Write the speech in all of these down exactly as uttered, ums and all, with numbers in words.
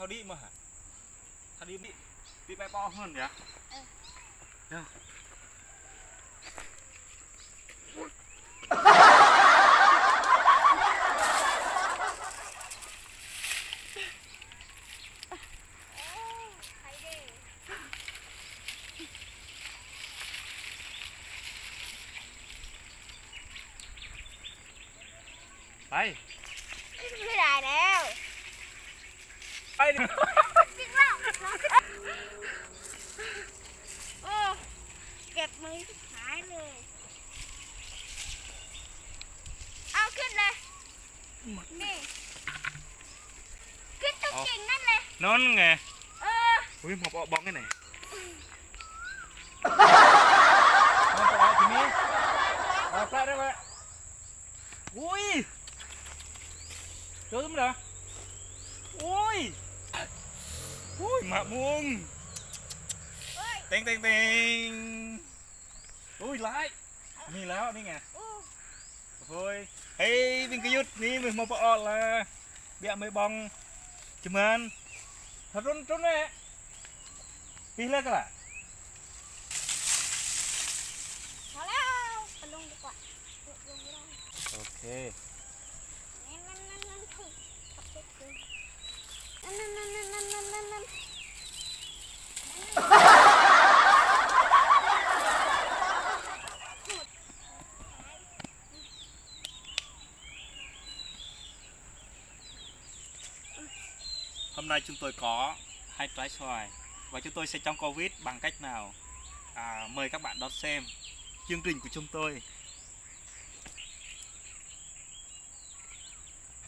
Thâo đĭ mơ̆ hă? Thâo đĭ, đĭ, đĭ pĕ pô hơn ya. Ơ. Ya. Ơi. Ơi, đài nè. Ơi. Ơ, kẹt mấy cái thái này. Ao, kẹt này. Nè. Kẹt tao. Ơ. Kẹt năn này. Nón nghe. Ơ. Ui, một bộ bóng cái này. Một bộ bóng cái này. Ơ, plak đấy vậy. Ui. Jauh tu mana? Ui. Ui, mă mông. Teng, teng, teng. Ui, lăi. Ni lăi, ni ngă. Ôi. Hei, ƀing gơyut, ni mơi hmâo pơ-ŏ lah. Biă mơi ƀơ̆ng. Čơman. Trŭn, trŭn lĕ. Pih lĕ kơ lah. Hello, pelung dua. Pelung dua. Oke. Hôm nay chúng tôi có hai trái xoài và chúng tôi sẽ chống Covid bằng cách nào? À, mời các bạn đón xem chương trình của chúng tôi.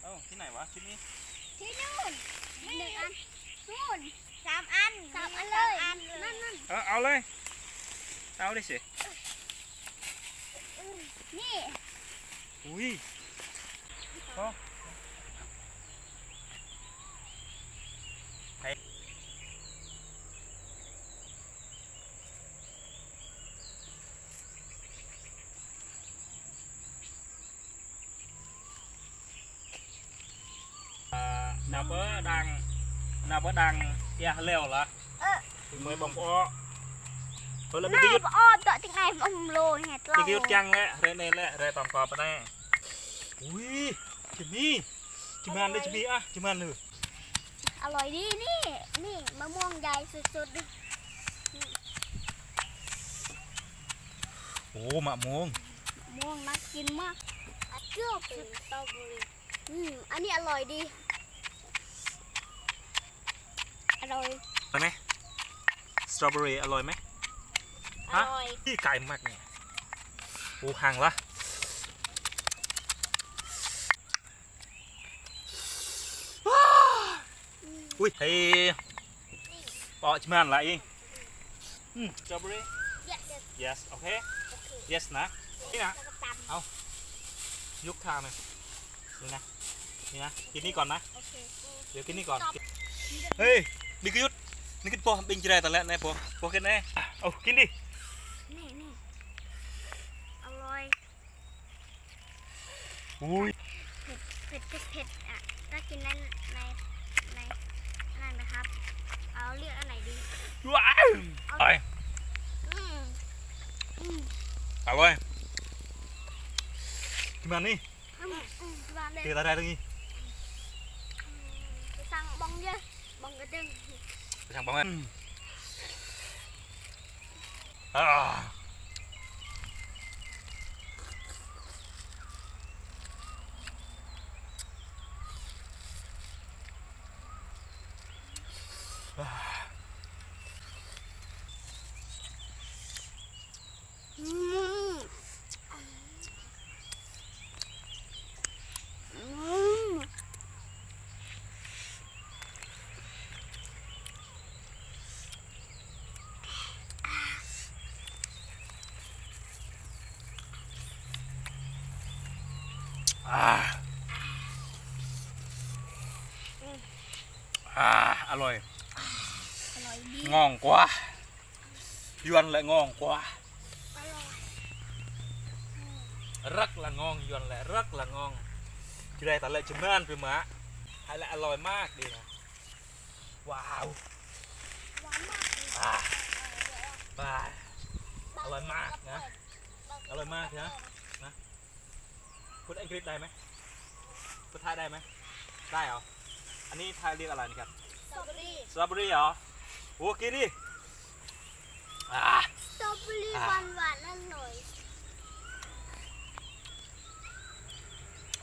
Ơ, thế này hả? Sini. Sini. Sini ăn. Nun. Sam ăn. Sam ăn lơi. Ăn lơi. Năn, năn. Ơ, ao lơi. Ao đi sih. Nè. Ui. Ơ. Hei. À, nao pơ đang, nao pơ đang ia leo lah. Ơ. Mơi ƀơ̆ng pơ-ŏ. Thôi lah, nao pơ-ŏ, tŏ ting ai mơ̆ mlô, nghe tlâo. Ƀing gơyut kiăng lĕ, rai anai lĕ, rai tŏm kơ pơ anai. Ui, čơmi. Čơman lĕ, čơmi ah, čơman lĕ. Aloi đi ni, ni, mă mông djai sut sut đi. Ơ, mă mông. Mông năn kĭn mă. Aduh, strawberry. Hmm, anai aloi đi. Aloi. Aloi mơi? Strawberry aloi mơi? Hă? Aloi. Ih, kai măk nă. Ơ, hăng lah. Ui, hei. Ơ, čơman lah ih. Hmm, strawberry? Yes. Yes, okay. Okay. Yes nă. Ni nă. Ao. Yŭk tha nă. Ni nă. Ni nă. Kĭn ni kŏn nă. Okay. Yŭk kĭn ni kŏn. Hei, ƀing gơyut. Ni kĭn boh ƀing Jrai ta lĕ anai boh. Boh kĭn anai. Ơ, kĭn đi. Ni, ni. Aloi. Ui. Phết, phết, phết, phết. À, ta kĭn anai, anai, anai, anai mơi hăp. Ao liĕ anai đi. Wow. Ao. Ơi. Hmm. Hmm. Aloi. Čơman ni. Hmm, hmm, čơman dih. Kơ ta rai lăng ni. Hmm, pisang ƀơ̆ng yơh. Ƀơ̆ng kơdơ̆ng. Pisang ƀơ̆ng. Hmm. Ah. Ah. Ừm. Ừm. Ah. Ah, aloi. Aloi đi. Ngon quá. Yuan lĕ ngon quá. Rất là ngon, Yuan lĕ rất là ngon. Jrai ta lĕ čơman biă mă. Hai lĕ aloi mă đi nă. ว้าว อ่า อ่า อร่อยมากนะ อร่อยมากนะ นะ พูดอังกฤษได้ไหม พูดไทยได้ไหม ได้เหรอ อันนี้ไทยเรียกอะไรนะครับ สตรอเบอรี่ สตรอเบอรี่เหรอ โอ้ กินดิ อ่า สตรอเบอรี่ อ่า หวานหวานๆ อร่อย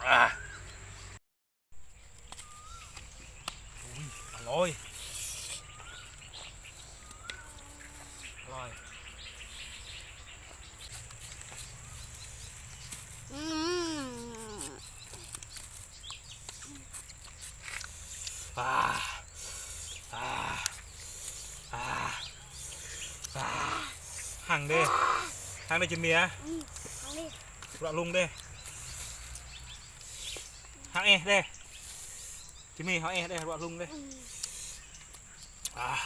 อ่า อุ๊ย อร่อย อร่อย อืม อ่า อ่า อ่า อ่า hăng đê, hăng đê Jimmy á, ừ, hăng đi, ră lung đê. Hăng ĕh đê. Jimmy, hăng ĕh đê, ră lung đê. Ừ. À.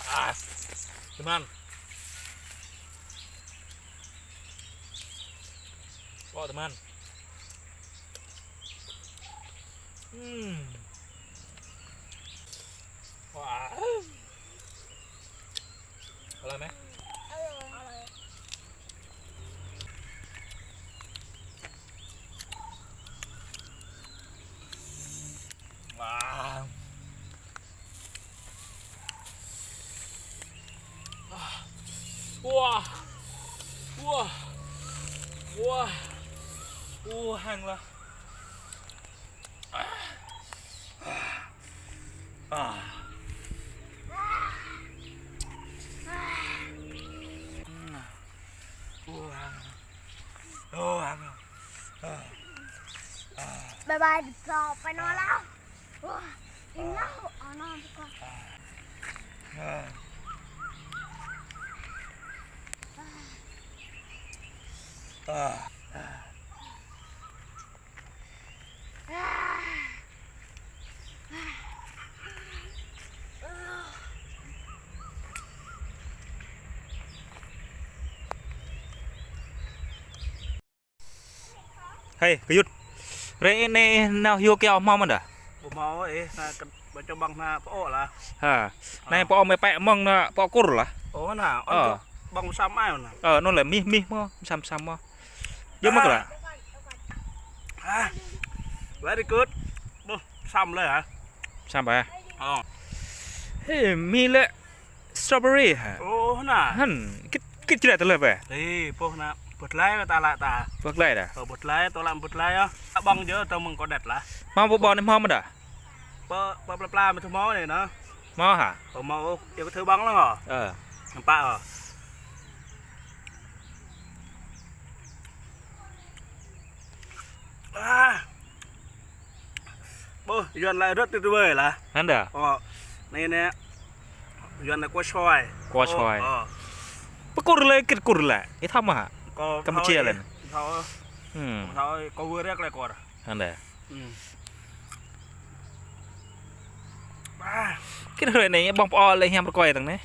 À, teman. Ơ, teman. Hmm. Wah. Alai mĕ? Wah. Wah. Wah. Wah. Wah, hăng lah. Bye bye, đi kơ, phải nói lắm. Ơ, đi lắm, ơ, nó đi kơ. Hei, gơyut. Hrơi anai nao hyu kiao hmâo mơ̆n dah? Ƀu hmâo ôh, ih, na, kơ, ƀu čô ƀơ̆ng na pơ̆ lah. Ha. Anai pơ̆ mơ̆ pĕ mơ̆ng na pơ̆ kur lah. Ơ, na, ơ, ƀơ̆ng pơsăm ai na. Ơ, anŭn lĕ mih, mih mơ̆, pơsăm, pơsăm mơ̆. Yua mơ̆ kơ lah. Ah. Very good. Ƀuh, pơsăm lĕ hă? Pơsăm hă? Ơ. Hei, mih lĕ. Strawberry hă? Ơ, na. Hăn, kit, kit jrĕ tơlơi bĕ. Ih, pô na, bơt lai ta lă ta. Bơt lai dah? Ơ, bơt lai, tơlơi bơt lai yơh. Abang jơ tơ mơ̆ng kơ đet lah. Hmâo pơƀon anai hmâo mơ̆n dah? Pơ, pơ pla pla mơ̆ tơ hmâo anai na. Hmâo hă? Ơ, hmâo, yua kơ thâo ƀơ̆ng lah hă? Ơ. Nampak hă? Ah. Ƀuh, Yuan lăi rơ̆t tui tui lah. Hăn dah? Ơ, anai, anai. Yuan lăi kua soi. Kua soi. Ơ. Pơkur lĕ, kit kur lĕ. Ih thâo mơ̆ hă? Campuchia lĕ. Thâo. Hmm. Thâo, kơ wơr yak lĕ kur. Hăn dah? Hmm. Ah. Kit hrơi anai, ƀơ̆ng pơ̆ lĕ hiam rơkơi tăng anai.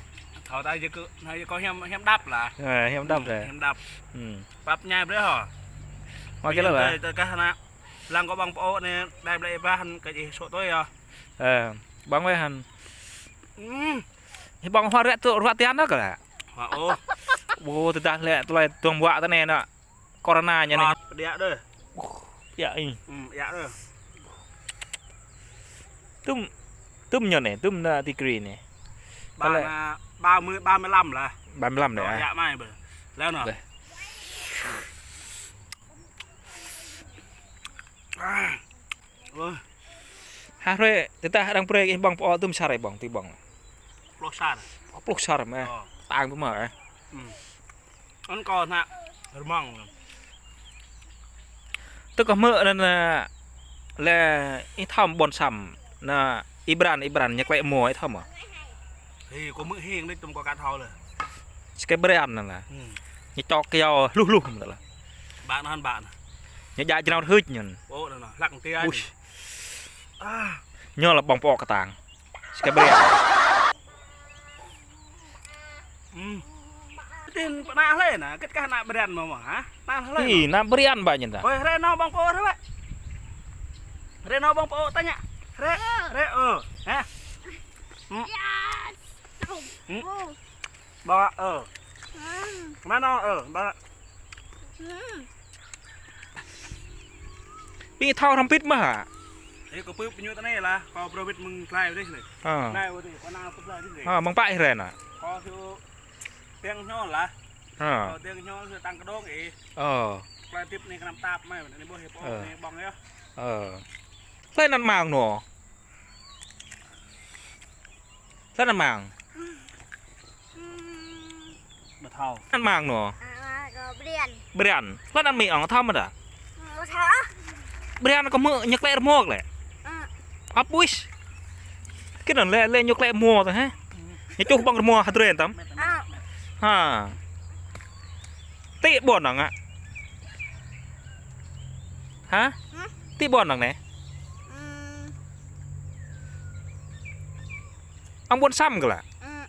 Thâo ta jơ kơ, na jơ kơ hiam, hiam đăp lah. Ơ, hiam đăp dah. Hiam đăp. Hmm. Pap ñai brơi hă. Mă kơ lah. Tơ kah na. Lăng kơ ƀơ̆ng pơ̆ anai, đai blĕ ih bah hăn kơ ih sŏ tui yơh. Ơ, ƀơ̆ng wai hăn. Hmm. Ih ƀơ̆ng hua rĕ tŭ, rua tian dah kơ lah. Hua ôh. Ƀu tơdah lĕ tơlơi tuang ƀuă tơ anai na. Corona ñu anai. Hua pơđiă đơi. Ơ, pơđiă ih. Hmm, pơđiă đơi. Tơm, tơm ñu anai, tơm na degree anai. Ba na, ba mươi, ba mươi lăm lah. Ba mươi lăm đơi. Ơ, ah. Pơđiă mai bơ. Lĕ na. Lĕ. Ah. Ơ. Hă hrơi, tơdah arăng brơi ih ƀơ̆ng pơ̆ tơm sar ih ƀơ̆ng, tui ƀơ̆ng. Pluh sar. Pluh sar mơ̆. Ơ. Tăng tơm mơ̆, ơ. Hmm. Anŭn kơ na rơmang. Tơ kơ hmư̆ anŭn, ơ, lĕ ih thâo ƀôn săm, na Ibran, Ibran ñu klĕ mơ̆ ih thâo mơ̆. Ih, kơ hmư̆ hing đôč tơm kơ kat thâo lĕ. Skai Brian anŭn lah. Hmm. Ñu čŏk kiao hluh hluh mơ̆ lah. Ƀă na hăn ƀă na. Ñu djă jrao hưč ñu. Ơ, na na, hlăk kiao. Uish. Ah. Ñu lah ƀơ̆ng pơ̆ kơtang. Skai Brian. Ană hlơi anai, kĭt kah ană Brian mơ̆ mơ̆, hă? Ană hlơi anai? Ih, ană Brian ƀă ñu ta. Ơi, hrơi anai ƀơ̆ng pơô hrơi ƀă. Hrơi anai ƀơ̆ng pơô tơña. Hrơi, hrơi, ơ, hă? Hmm. Hmm. Ƀơ̆ng, ơ. Hmm. Ană anai, ơ, ƀơ̆ng. Hmm. Ƀing thâo hrŏm pĭt mơ̆ hă? Ê, kâo pơ̆ pơñu tơ anai lah, kâo brơi wĭt mơ̆ng glai wơ̆t anai. Ơ. Anai wơ̆t anai, kâo nao pơ̆ glai wơ̆t anai. Ơ, mơ̆ng pă ih hrơi anai? Kâo hyu Tiang Ñol lah. Ha. Ơ, Tiang Ñol hyu Tăng Kơdông ih. Ơ. Glai tip anai kơnăm tap mai, anai ƀuh ih pơ̆, ơ, anai ƀơ̆ng yơh. Ơ. Hlơi anăn mang anai? Hlơi anăn mang? Ƀu thâo. Anăn mang anai? À, kâo Brian. Brian. Hlơi anăn mĭn ŏng thâo mơ̆ dah? Ƀu thâo. Brian kâo hmư̆ ñu klĕ rơmô lĕ. Ă. Apui. Kĭt anăn lĕ, lĕ ñu klĕ rơmô tơ hă? Ñu čuh ƀơ̆ng rơmô hơdrĕn tăm. Ă. Ha. Tĭ ƀôn anăn hă? Hă? Hmm? Tĭ ƀôn anăn anai? Hmm. Ăng ƀôn Sam kơ lah. Hmm.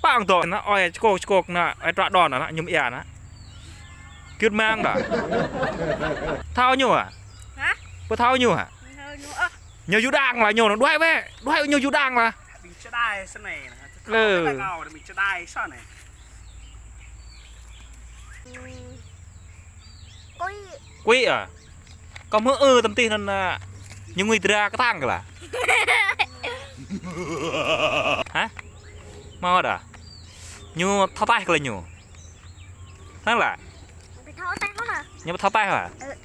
Păng dŏ anai, ơi čkôk čkôk anai, ơi tră đon anai, ñu mơ̆ ia anai. Kĭt mang dah. Thâo ñu hă? Hă? Ƀu thâo ñu hă? Thâo ñu ôh. Ñu Yudang lah ñu, đuaĭ wĕ, đuaĭ ñu Yudang lah. Ƀing čơđai sơnai anai. Lơ. Kâo ƀing čơđai sơnai. Kui. Kui à? Kâo hmư̆ ư tăm tih anăn, a, ñu ngui dra kơtang kơ lah. Hă? Mơ̆ dah? Ñu thâo taih kơ lah ñu. Hă lah? Ƀu thâo taih mơ̆ hă? Ñu ƀu thâo taih hă? Ơ.